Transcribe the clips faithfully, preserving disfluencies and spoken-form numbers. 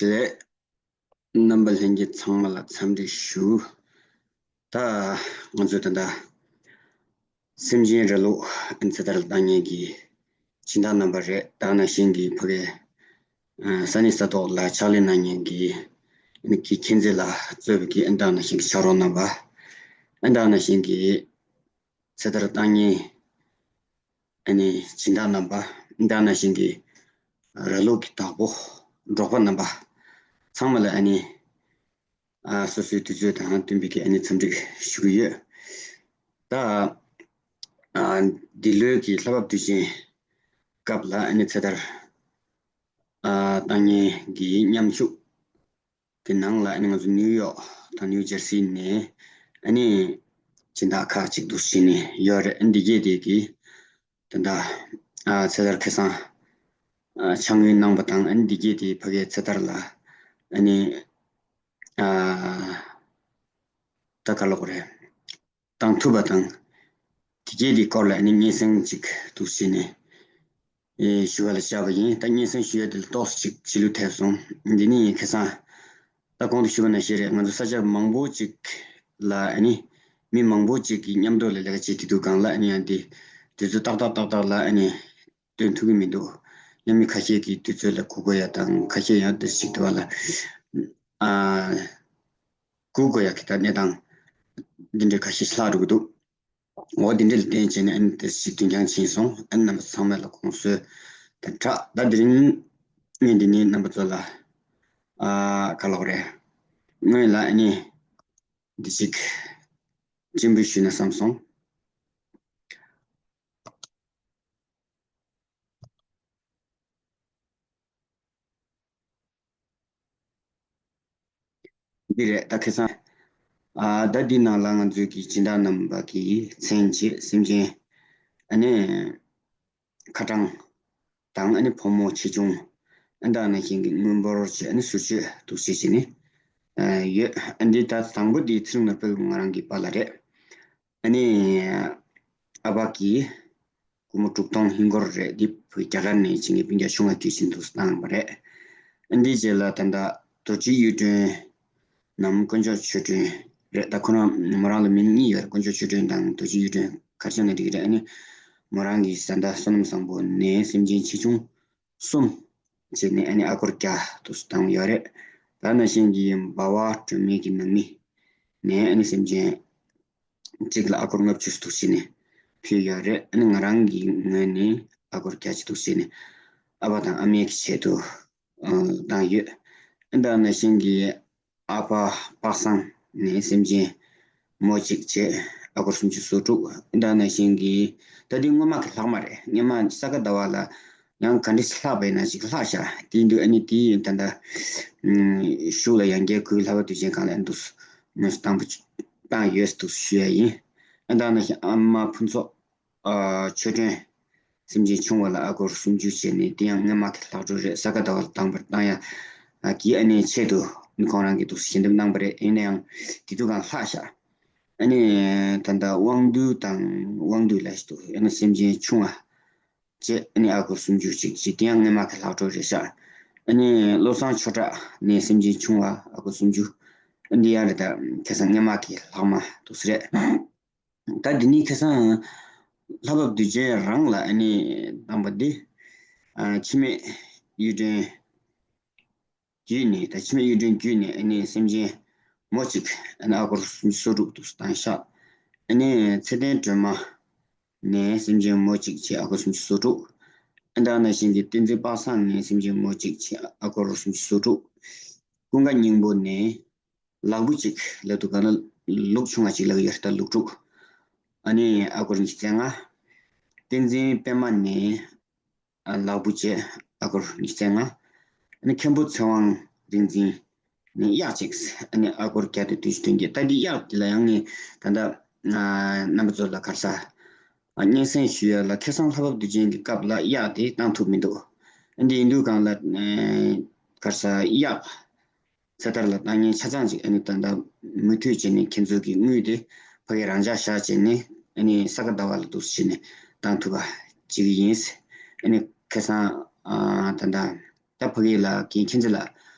དེ་རྣམ་པ་ལྷན་རྒྱས་ཚང་མ་ལ་འཚམས་འདྲི་ཞུ། ད་ང་ཚོས་ད་ལྟ་སེམས་ཅན་ར་ལུག་ཚེ་ཐར་བཏང་མཁན་གྱི་སྦྱིན་བདག་རྣམ་པ་རེད། ད་ནང་བཞིན་གྱི་ཕ་གའི་ས་གནས་ས་ཐོག་ལ་ཕྱག་ལས་གནང་མཁན་གྱི་གི་མཁྱེན་བརྩེ་ལ་གཙོས་པའི་གི་ད་ནང་བཞིན་གྱི་ཕྱག་རོགས་རྣམ་པ། ད་ནང་བཞིན་གྱི་ཚེ་ཐར་བཏང་མཁན་ཨ་ནི་སྦྱིན་བདག་རྣམ་པ། ད་ནང་བཞིན་གྱི་ར་ལུག་གི་བདག་པོ་འབྲོག་པ་རྣམ་པ་ཚང་མ་ལ་ཨ་ནི་ཨ་སོ་སོའི་དུས་ཚོད་དང་བསྟུན་པའི་གི་ཨ་ནི་འཚམས་འདྲི་ཞུ་གི་ཡོད། ད་ཨ་འདི་ལོའི་གི་ལྷ་བབས་དུས་ཆེན་སྐབས་ལ་ཨ་ནི་ཚེ་ཐར་ཨ་བཏང་མཁན་གྱི་མཉམ་ཞུགས་དེ་ནང་ལ་ཨ་ནི་ང་ཚོ་ནིའུ་ཡོག་དང་ནིའུ་ཇར་སི་ནས་ཨ་ནི་སྦྱིན་བདག་ཁག་ཅིག་འདུག་བྱས་ནས་ཡོད་རེད། ཨ་འདི་གས་དེ་གི་དེ་འདྲ་ཨ་ཚེ་ཐར་ཁ་སང་ཨ་ཕྱག་དངུལ་གནང་པ་དང་། ཨ་འདི་གས་དེ་ཕ་གའི་ཚེ་ཐར་ལ་ཨ་ནི་ཨ་ད་ག་ལབ་དགོས་རེད། བཏང་ཐུབ་པ་དང་། དེ་གས་དེའི་སྐོར་ལ་ཨ་ནི་སྙན་སེང་ཅིག་འདུག་བྱས་ནས་ཨེ་ཞུ་བ་ལ་བཅར་བ་ཡིན། ད་སྙན་སེང་ཞུ་ཡ་དེ་ལ་ཏོག་ཙམ་ཅིག་བྱེད་ལུགས་ཐེབས་སོང་། འདི་ནི་ཁ་སང་ད་གོང་དུ་ཞུས་པ་ནང་བཞིན་རེད། ང་ཚོ་ས་ཆ་མང་པོ་ཅིག་ལ་ཨ་ནི་མི་མང་པོ་ཅིག་གིས་མཉམ་དུ་ལ་ལས་ཀ་བྱེད་ཀྱི་འདུག་གང་ལ་ཨ་ནི་ཡང་དེ་དུས་ཚོད་ཏག་ཏག་ཏག་ཏག་ལ་ཨ་ནི་སྟོན་ཐུབ་ཀྱི་མི་འདུག་ཡང་མི་ཁ་ཤས་ཀྱིས་དུས་ཚོད་ལ་སྒུག་དགོས་ཡ་དང་། ཁ་ཤས་ཡང་དེ་ཞིག་དུ་བ་ལ་ཨ་སྒུག་དགོས་ཡ་གི་ད་གནས་སྟངས་འདི་འདྲའི་ཁ་ཤས་ལྷག་འགྲོ་གི་འདུག་འོ་དེ་འདྲ་ལ་བརྟེན་བྱས་ནས་ཨ་ནི་དེ་ཞིག་དུས་འགྱངས་ཕྱིན་སོང་། ཨ་ནི་རྣམ་པ་ཚང་མ་ལ་དགོངས་གསོལ་དང་སྦྲགས། ད་དེ་རིང་ངས་འདི་ནས་རྣམ་པ་ཚོ་ལ་ཨ་ག་ལབ་དགོས་རེད། སྔོན་ལ་ཨ་ནི་འདི་ཞིག་སྤྱན་འབུལ་ཞུས་ན་བསམ་སོང་། འདི་རེད། ད་ཁ་སང་ཨ་ད་འདི་ནང་ལ་ང་ཚོའི་གི་སྦྱིན་བདག་རྣམ་པ་གི་མཚན་བཅས་སེམས་ཅན་ཨ་ནི་ཁ་གྲངས་དང་། ཨ་ནི་ཕོ་མོ་ཆེ་ཆུང་། ཨ་ད་ནང་བཞིན་གྱི་དངུལ་འབོར་བཅས་ཨ་ནི་ཟུར་བཅོས་འདུག་བྱས་བྱས་ནས་ཨ་ཡོད། ཨ་འདི་ད་དང་པོ་འདི་ཚེ་རིང་ནོར་བུ་ང་རང་གི་པཱ་ལགས་རེད། ཨ་ནི་ཨ་ཕ་གི་སྒོར་མོ་དྲུག་སྟོང་ཧིན་སྒོར་རེད། འདི་བོད་རྒྱ་གར་ནས་བྱེད་མཁན་སྤུན་ཀྱག་ཆུང་བ་ཁྱོད་བཞིན་དུ་བཏང་བ་རེད། ཨ་འདི་རྗེས་ལ་ད་ལྟ་རྡོ་རྗེ་གཡུ་སྒྲོན་ནམ་དཀོན་མཆོག་ཆོས་སྒྲོན་རེད། ད་ཁོ་རང་མོ་རང་ལ་མིང་གཉིས་ཡོད་རེད། དཀོན་མཆོག་ཆོས་སྒྲོན་དང་རྡོ་རྗེ་གཡུ་སྒྲོན་ག་རེ་བྱས་ན་འགྲིག་གི་རེད། ཨ་ནི་མོ་རང་གི་བཟའ་ཟླ་བསོད་ནམས་བཟང་པོ་ནས་སེམས་ཅན་ཆེ་ཆུང་གསུམ་བྱས་ནས་ཨ་ནི་ཨ་སྒོར་བརྒྱ་དུ་བཏང་ཡོད་རེད། ད་ནང་བཞིན་གྱི་འབའ་བ་སྒྲོལ་མའི་གི་ནང་མི་ནས་ཨ་ནི་སེམས་ཅན་གཅིག་ལ་ཨ་སྒོར་ལྔ་བཅུ་ཙམ་བྱས་ནས་ཕུལ་ཡོད་རེད། ཨ་ནི་ང་རང་གི་ངོས་ནས་ཨ་སྒོར་བརྒྱ་ཅིག་བྱས་ནས་ཨ་ཕ་དང་ཨ་མའི་གི་ཆེད་དུ་ཨ་བཏང་ཡོད། ཨ་ད་ནང་བཞིན་གྱི་ཨ་ཕ་པ་སངས་ནས་སེམས་ཅན་མོ་གཅིག་བྱས་ཨ་སྒོར་སུམ་ཅུ་སོ་དྲུག་ཨ་ད་ནང་བཞིན་གྱི་ད་འདི་སྔོན་མ་གི་ལྷག་མ་རེད། སྔོན་མ་ས་ག་ཟླ་བ་ལ་ཡང་ག་འདྲ་ཞིག་ལྷག་པ་ཡིན་ན་ཅིག་ལྷག་ཤག་དེ་འདུག་ཨ་ནི་དེ་ཡིན་ད་ལྟ་ཨུམ་ཤུགས་ལ་ཡང་བསྐྱར་ཁོའི་ལྷག་པ་དུས་ཆེན་སྒང་ལ་ཨ་འདུག་ངོས་སུ་བཏང་པ་བཏང་ཡོད་འདུག་ཞུ་ཡ་ཡིན། ཨ་ད་ནང་བཞིན་ཨ་མ་ཕུན་ཚོགས་ཨ་ཆོས་སྒྲོན་སེམས་ཅན་ཆུང་བ་ལ་ཨ་སྒོར་སུམ་ཅུ་བྱས་ནས་དེ་ཡང་སྔོན་མ་གི་ལྷག་འཕྲོ་རེད། ས་ག་ཟླ་བ་ལ་བཏང་པར་བཏང་ཡ་ཨ་གི་ཨ་ནི་ཆེད་དུ་ཁོང་རང་གིས་འདུག་ཞལ་འདེབས་གནང་པ་རེད། ཡིན་ན་ཡང་དེ་དུས་སྒང་ལྷག་ཤག་ཨ་ནི་ད་ལྟ་དབང་འདུས་དང་དབང་འདུས་ལ་ཞིག་འདུག་ཨ་ནི་སེམས་ཅན་ཆུང་བ་བཅས་ཨ་ནི་ཨ་སྒོར་སུམ་ཅུ་ཅིག་བྱས། དེ་ཡང་སྔོན་མ་གི་ལྷག་འཕྲོ་རེད་ཤག་ཨ་ནི་བློ་བཟང་ཆོས་གྲགས་ནས་སེམས་ཅན་ཆུང་བ་ཨ་སྒོར་སུམ་ཅུ། ཨ་འདི་ཡང་རེད། ད་ཁ་སང་སྔོན་མ་གི་ལྷག་མ་འདུག་སེ་རེད། ད་འདི་ནི་ཁ་སང་ལྷ་བབས་དུས་ཆེན་རང་ལ་ཨ་ནི་བཏང་པ་འདི་ཨ་འཆི་མེད་གཡུ་སྒྲོན་བརྒྱུད་ནས། ད་འཆི་མེད་གཡུ་སྒྲོན་བརྒྱུད་ནས་ཨ་ནི་སེམས་ཅན་མོ་གཅིག་ཨ་ནི་ཨ་སྒོར་སུམ་ཅུ་སོ་དྲུག་འདུག་སེ་བཏང་ཤག་ཨ་ནི་ཚེ་བརྟན་སྒྲོལ་མ་ནས་སེམས་ཅན་མོ་གཅིག་བྱས་ཨ་སྒོར་སུམ་ཅུ་སོ་དྲུག་ཨ་ད་ནང་བཞིན་གྱི་བསྟན་འཛིན་པ་སངས་ནས་སེམས་ཅན་མོ་གཅིག་བྱས་ཨ་སྒོར་སུམ་ཅུ་སོ་དྲུག་ཀུན་དགའ་སྙིང་པོ་ནས་ལག་འབུ་གཅིག་ལབ་དུས་སྒང་ལ་ལུག་ཆུང་བ་གཅིག་ལབ་ཀྱི་ཡོད་རེད། ད་ལུག་ཕྲུག་ཨ་ནི་ཨ་སྒོར་ཉི་ཤུ་རྩ་ལྔ། བསྟན་འཛིན་པད་མ་ནས་ཨ་ལག་འབུ་བྱས་ཨ་སྒོར་ཉི་ཤུ་རྩ་ལྔ། ཨ་ནི་མཁན་པོ་ཚེ་དབང་རིག་འཛིན་ནས་གཡག་གཅིག་ཨ་ནི་ཨ་སྒོར་བརྒྱ་དང་བདུན་ཅུ་དོན་བརྒྱད། ད་འདི་གཡག་འདི་ལ་ཡང་ངས་ད་ལྟ་ཨ་རྣམ་པ་ཚོ་ལ་ག་རེ་ཟ་ཨ་སྙན་སེང་ཞུ་ཡ་ལ། ཁ་སང་ལྷ་བབས་དུས་ཆེན་གྱི་སྐབས་ལ་གཡག་དེ་བཏང་ཐུབ་མི་འདུག་ཨ་འདི་ཡིན་དུས་སྒང་ལ་ཨ་ག་རེ་ཟ་གཡག་ཚེ་ཐར་ལ་བཏང་མཁན་ཆ་ཚང་ཅིག་ཨ་ནི་ད་ལྟ་མུ་མཐུད་བྱས་ནས་ཁྱེད་ཚོ་གི་དངུལ་དེ་ཕ་གི་རང་འཇགས་བཞག་བྱས་ནས་ཨ་ནི་ས་ག་ཟླ་བ་ལ་འདུག་སེ་བྱས་ནས་བཏང་ཐུབ་པ་བྱེད་ཀྱི་ཡིན། ཨ་ནི་ཁ་སང་ཨ་ད་ལྟ་ད་ཕ་གི་ལ་གི་ཁྱེད་ཚོ་ལ་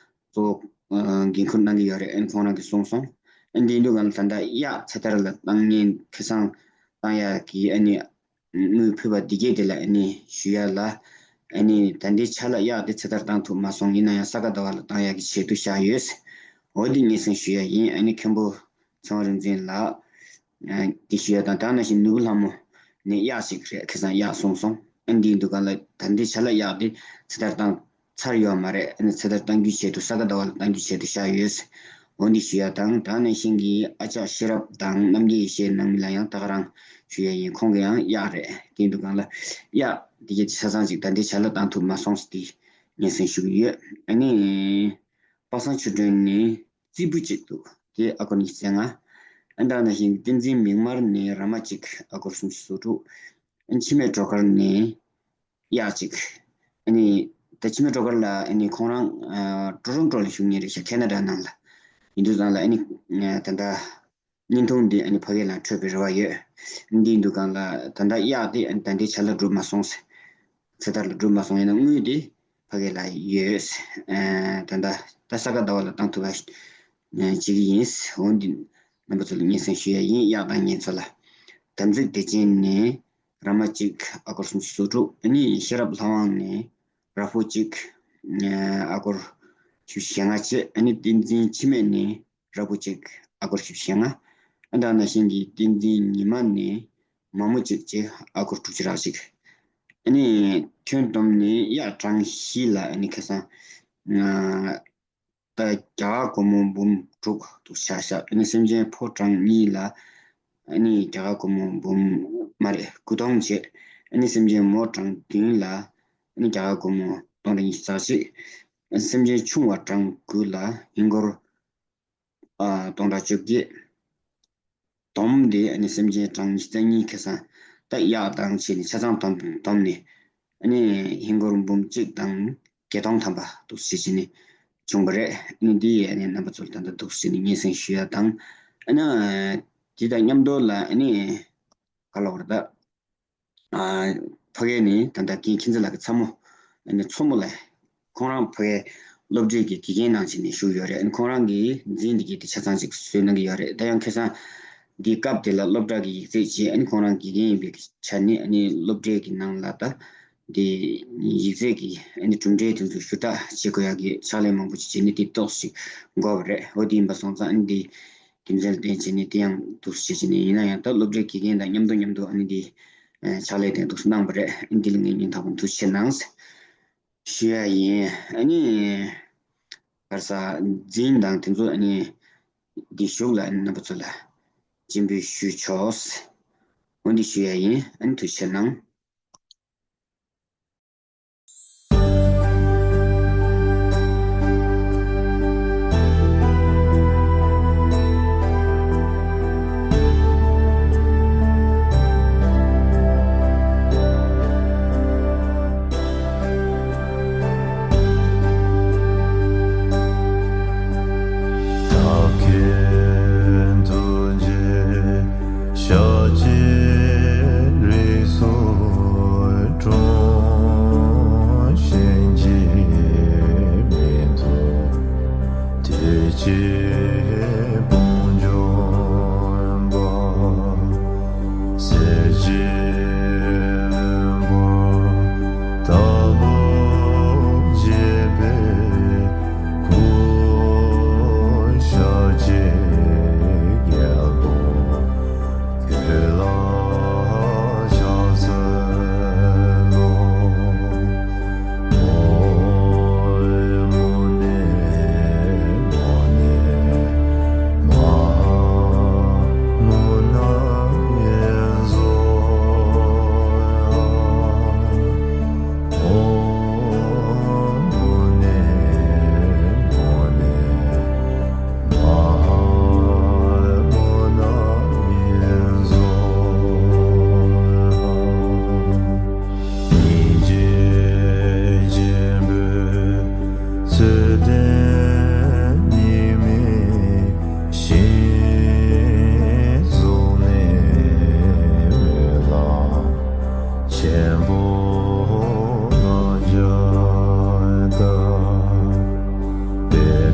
གཙོ་བོ་འགན་འཁུར་གནང་གི་ཡོད་རེད། ཨ་ནི་ཁོང་རང་གིས་གསུངས་སོང་། ཨ་ནི་དེ་ཡིན་དུས་གང་ལ་ད་ལྟ་གཡག་ཚེ་ཐར་ལ་བཏང་མཁན་ཁ་སང་བཏང་ཡག་གི་ཨ་ནི་དངུལ་ཕུལ་བ་འདི་གས་དེ་ལ་ཨ་ནི་ཞུ་ཡ་ལ། ཨ་ནི་ད་ལྟའི་ཆ་ལ་གཡག་དེ་ཚེ་ཐར་བཏང་ཐུབ་མ་སོང་། ཡིན་ན་ཡང་ས་ག་ཟླ་བ་ལ་བཏང་ཡག་གི་ཆེད་དུ་བཞག་ཡོད། འོ་འདི་སྙན་སེང་ཞུ་ཡ་ཡིན། ཨ་ནི་མཁན་པོ་ཚེ་དབང་རིག་འཛིན་ལགས། ཨ་འདི་ཞུ་ཡ་དང་། ད་ནང་བཞིན་ནོར་བུ་ལྷ་མོ་ནས་གཡག་ཅིག་རེད། ཁ་སང་གཡག་སོང་སོང་། ཨ་འདི་འདུག་ག་ལ་ད་ལྟའི་ཆ་ལ་གཡག་དེ་ཚེ་ཐར་བཏང་ཚར་ཡོད་མ་རེད། ཨ་ནི་ཚེ་ཐར་བཏང་རྒྱུའི་ཆེད་དུ་ས་ག་ཟླ་བ་ལ་བཏང་རྒྱུའི་ཆེད་དུ་བཞག་ཡོད། འོ་འདི་ཞུ་ཡ་དང་། ད་ནང་བཞིན་གྱི་ཨ་ཅག་ཤེས་རབ་དང་རྣམ་རྒྱལ་ཡེ་ཤེས་ནང་མི་ལ་ཡང་ད་ག་རང་ཞུ་ཡ་ཡིན། ཁོང་གི་ཡང་གཡག་རེད། དེ་འདུག་ག་ལ་གཡག་དེ་གྱད་ཆ་ཚང་ཅིག་ད་ལྟའི་ཆ་ལ་བཏང་ཐུབ་མ་སོང་ཟེར་དེ་སྙན་སེང་ཞུ་གི་ཡོད། ཨ་ནི་པ་སངས་ཆོས་སྒྲོན་ནས་རྩིས་འབུལ་གཅིག་འདུག་དེ་ཨ་སྒོར་ཉི་ཤུ་རྩ་ལྔ། ཨ་ད་ནང་བཞིན་བསྟན་འཛིན་མིག་དམར་ནས་ར་མ་གཅིག་ཨ་སྒོར་སུམ་ཅུ་སོ་དྲུག་འཆི་མེད་སྒྲོལ་དཀར་ནས་གཡག་གཅིག་ཨ་ནི་ད་འཆི་མེད་སྒྲོལ་དཀར་ལ་ཨ་ནི་ཁོང་རང་ཨ་ཊོ་རོན་ཊོ་ལ་བཞུགས་མཁན་རེད་ཤག་ཁེ་ན་ཌ་ནང་ལ། ཡིན་དུས་ཙང་ལ་ཨ་ནི་ཨ་ད་ལྟ་བརྙན་ཐུང་འདི་ཨ་ནི་ཕ་གི་ལ་འཕྲོད་པའི་རེ་བ་ཡོད། འདི་འདུག་ག་ལ་ད་ལྟ་གཡག་དེ་ཨ་ནི་ད་ལྟའི་ཆ་ལ་འགྲུབ་མ་སོང་ཟེར། ཚེ་ཐར་ལ་འགྲུབ་མ་སོང་། ཡིན་ན་དངུལ་དེ་ཕ་གི་ལ་ཡོད། ཨ་ད་ལྟ་ད་ས་ག་ཟླ་བ་ལ་བཏང་ཐུབ་པ་བྱེད་ཀྱི་ཡིན། འོ་འདི་རྣམ་པ་ཚོ་ལ་སྙན་སེང་ཞུ་ཡ་ཡིན། གཡག་བཏང་མཁན་ཚོ་ལ། དམ་ཚིག་བདེ་ཆེན་ནས་ར་མ་གཅིག་ཨ་སྒོར་སུམ་ཅུ་སོ་དྲུག་ཨ་ནི་ཤེས་རབ་ལྷ་དབང་ནས་ར་ཕོ་གཅིག་ཨ་སྒོར་བཞི་བཅུ་ཞེ་ལྔ་བཅས། ཨ་ནི་བསྟན་འཛིན་འཆི་མེད་ནས་ར་ཕོ་གཅིག་ཨ་སྒོར་བཞི་བཅུ་ཞེ་ལྔ། ཨ་ད་ནང་བཞིན་གྱི་བསྟན་འཛིན་ཉི་མ་ནས་མ་མོ་གཅིག་བཅས་ཨ་སྒོར་དྲུག་ཅུ་རེ་གཅིག་ཨ་ནི་ཁྱོན་བསྡོམས་ནས་གཡག་གྲངས་བཞི་ལ་ཨ་ནི་ཁ་སང་ཨ་ད་རྒྱ་གར་སྒོར་མོ་འབུམ་དྲུག་འདུག་ཆ་བཞག་ཨ་ནི་སེམས་ཅན་ཕོ་གྲངས་གཉིས་ལ་ཨ་ནི་རྒྱ་གར་སྒོར་མོ་འབུམ་མ་རེད། དགུ་སྟོང་བྱས། ཨ་ནི་སེམས་ཅན་མོ་གྲངས་བདུན་ལ་ཨ་ནི་རྒྱ་གར་སྒོར་མོ་སྟོང་ཕྲག་ཉི་ཤུ་རྩ་གཅིག་སེམས་ཅན་ཆུང་བ་གྲངས་དགུ་ལ་ཧིན་སྒོར་ཨ་སྟོང་ཕྲག་བཅོ་བརྒྱད། བསྡོམས་ཏེ་ཨ་ནི་སེམས་ཅན་གྲངས་ཉི་ཤུ་རྩ་གཉིས་ཁ་སང་ད་གཡག་བཏང་བྱས་ནས་ཆ་ཚང་བསྡོམས་བསྡོམས་ནས་ཨ་ནི་ཧིན་སྒོར་འབུམ་གཅིག་དང་བརྒྱད་སྟོང་ཐམ་པ་འདུག་སེ་བྱས་ནས་བྱུང་བ་རེད། ཨ་ནི་འདི་ཨ་ནི་རྣམ་པ་ཚོར་ད་ལྟ་འདུག་སེ་ནས་སྙན་སེང་ཞུ་ཡ་དང་། ཨ་ནི་དེ་དང་མཉམ་དུ་ལ་ཨ་ནི་ག་ལབ་དགོས་རེད་ད། ཨ་ཕ་གི་ནས་ད་ལྟ་རྒན་མཁྱེན་བརྩེ་ལགས་ཀྱི་ཚ་མོ་ཨ་ནི་མཚོ་མོ་ལགས། ཁོང་རང་ཕ་གིའི་སློབ་གྲྭའི་གི་དགེ་རྒན་ནང་བཞིན་ནས་བཞུགས་ཡོད་རེད། ཨ་ནི་ཁོང་རང་གིས་འཛིན་འདི་གའི་དེ་ཆ་ཚང་ཅིག་བཟོས་གནང་གི་ཡོད་རེད། ད་ཡང་ཁ་སང་འདི་སྐབས་དེ་ལ་སློབ་གྲྭ་གི་ཡིག་ཚད་བྱས། ཨ་ནི་ཁོང་རང་དགེ་རྒན་ཡིན་པའི་ཆ་ནས་ཨ་ནི་སློབ་གྲྭའི་གི་ནང་ལ་ད་འདི་ཡིག་ཚད་ཀྱི་ཨ་ནི་གྲུབ་འབྲས་དེ་ཚོ་ཞུ་དག་བྱེད་དགོས་ཡག་གི་ཕྱག་ལས་མང་པོ་ཅིག་བྱས་ནས་དེ་ཏོག་ཙམ་འགོར་བ་རེད། འོ་དེ་ཡིན་པ་སོང་ཙང་ཨ་ནི་འདི་རྒྱུ་མཚན་ལ་བརྟེན་བྱས་ནས་དེ་ཡང་འདུག་སེ་བྱས་ནས། ཡིན་ན་ཡང་ད་སློབ་གྲྭའི་དགེ་རྒན་དང་མཉམ་དུ་མཉམ་དུ་ཨ་ནི་འདི་ཕྱག་ལས་དེ་འདུག་སེ་གནང་བ་རེད། ཨ་ནི་འདི་ལ་ངས་སྙིང་ཐག་པ་ནས་ཐུགས་རྗེ་ཆེ་གནང་ཞུ་ཡ་ཡིན། ཨ་ནི་ག་རེ་ཟ། འཛིན་དང་དེ་ཚོ་ཨ་ནི་འདི་གཞུག་ལ་ཨ་ནི་རྣམ་པ་ཚོ་ལ་སྤྱན་འབུལ་ཞུས་ཆོག་འོ་འདི་ཞུ་ཡ་ཡིན། ཨ་ནི་ཐུགས་རྗེ་ཆེ་གནང་། ཕྱག་རྒྱའི་རིགས་སུ་འཁྲུངས། གཞན་གྱིས་མི་ཐུབ་དེ་ཅི་སྤོང་འབྱོངས་པ། གསེར་གྱི་འབུམ་ལྟ་བུ་བརྗིད་པའི་སྐུ། ཤཱཀྱའི་རྒྱལ་པོ་ཁྱོད་ལ་ཕྱག་འཚལ་ལོ། ཨོཾ་མུ་ནེ་མུ་ནེ་མ་ཧཱ་མུ་ན་ཡེ་ཛོ། ཨོཾ་མུ་ནེ་མུ་ནེ་མ་ཧཱ་མུ་ན་ཡེ་ཛོ།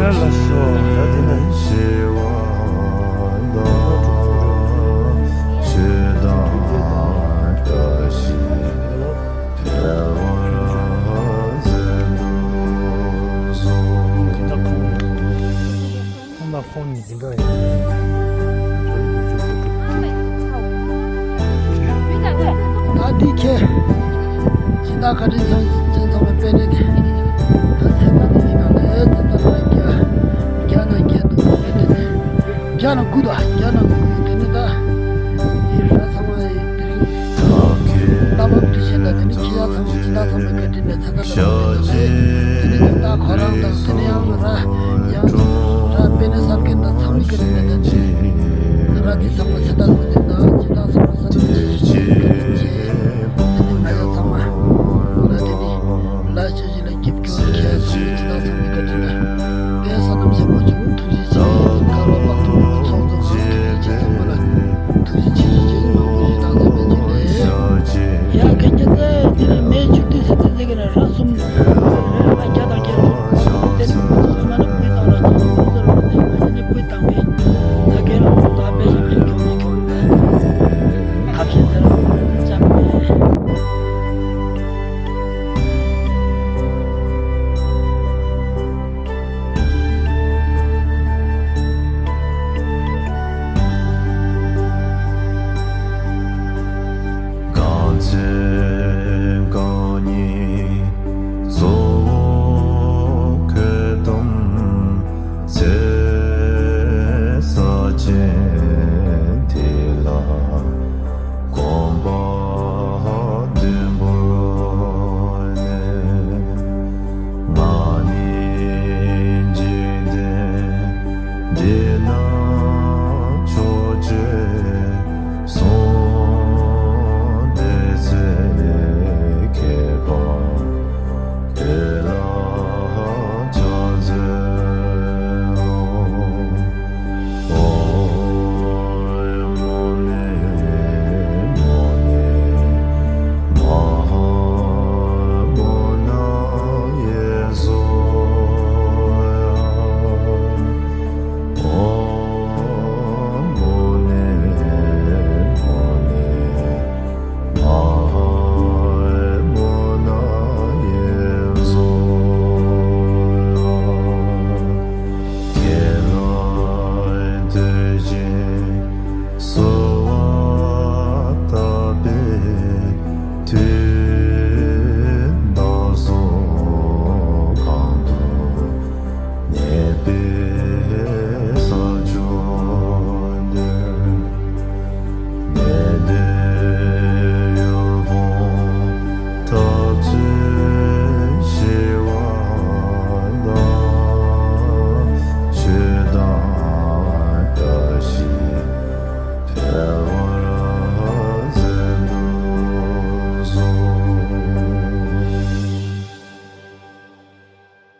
ལ་ཤོག་ད་དེ་ནས། ཁོང་དང་ཁོང་གཉིས་འཛིན་གྲྭ་ཡིན། ད་འདི་ཁྱེད་སྦྱིན་བདག་བཀའ་དྲིན་ཚང་ཅན་ཚང་མ་དཔེ་ནས་ཀྱི་ད་ཚེ་ཐར་དེ་ཡིན་ན་ལས་ཚེ་ཐར་ལ་རྒྱ་རྒྱ་ན་རྒྱ་འདུག་ལས་དེ་ནས་རྒྱ་ན་དགུ་དང་རྒྱ་ན་དགུ་དེ་ནས་ད་ཡི་ར་ཚང་མ་ཡི་དེ་རིང་རྟ་བབས་དུས་ཆེན་ལ་དེ་ནི་ཁྱེད་ཡ་ཚང་མ་སྦྱིན་བདག་ཚང་མའི་བཀའ་དྲིན་ལས་ཚེ་ཐར་ལ་དེ་ནི་སྦྱིན་བདག་ཁོ་རང་དང་དེ་ནི་ཡང་ར་ཡང་ར་དཔེ་ནི་སར་ཀན་དང་ཚང་མའི་བཀའ་དྲིན་ལས་དེ་ནི་ར་དེ་ཚང་མ་ཚེ་ཐར་ལ་དེ་ནི་སྦྱིན་བདག་ཚང་མ་ས་ནི་ཚེ་ཆེ་དེ་ནི་ང་ཡ་ཚང་མ་ར་དེ་ནི་ལ་ཤ་ཞིག་ལ་སྐྱིད་སྐྱོ་ཁྱེད་ཚང་མ་སྦྱིན་བདག་ཚང་མའི་བཀའ་དྲིན་ལས། པའི་བསོད་ནམས་ཆེན་པོ་བྱུང་། ཐུགས་རྗེ་ཆེ། དཀར་པོ་དཔལ་ཐུབ་ཀྱི་ཚོགས་རྫོགས་པ། ཐུགས་རྗེ་ཆེ་ཚང་མ་ལ། ཐུགས་རྗེ་ཆེ་ཞུ་རྒྱུ་མང་པོ་ཞིག་དང་འཛོམས་པའི་ཆེད་ལས། ཡ་གན་རྒྱ་ཚེ་དེ་ནས་མེ་ཆུ་དུས་སུ་ཚེ་ཚེ་གི་ནས་ར་གསུམ་ར་རྒྱ་དང་རྒྱ་གསུམ་དེ་ནས་མ་ན་སྤུས་དང་ར་གསུམ་ཚང་མ་ནི་སྤུས་དང་པའི་ད་གན་ལ་ད་དཔེ་ཞབས་ཕྱི་ཁྱོང་ནས་ཁྱོང་ནས་ཐབས་ཤེས་ཚེ་རབས་ཅམ་པས། གང་ཚེ་གང་ཉིད་གཙོ་བོ་ཁྱོད་དམ་ཚེ་ས་ཆེན།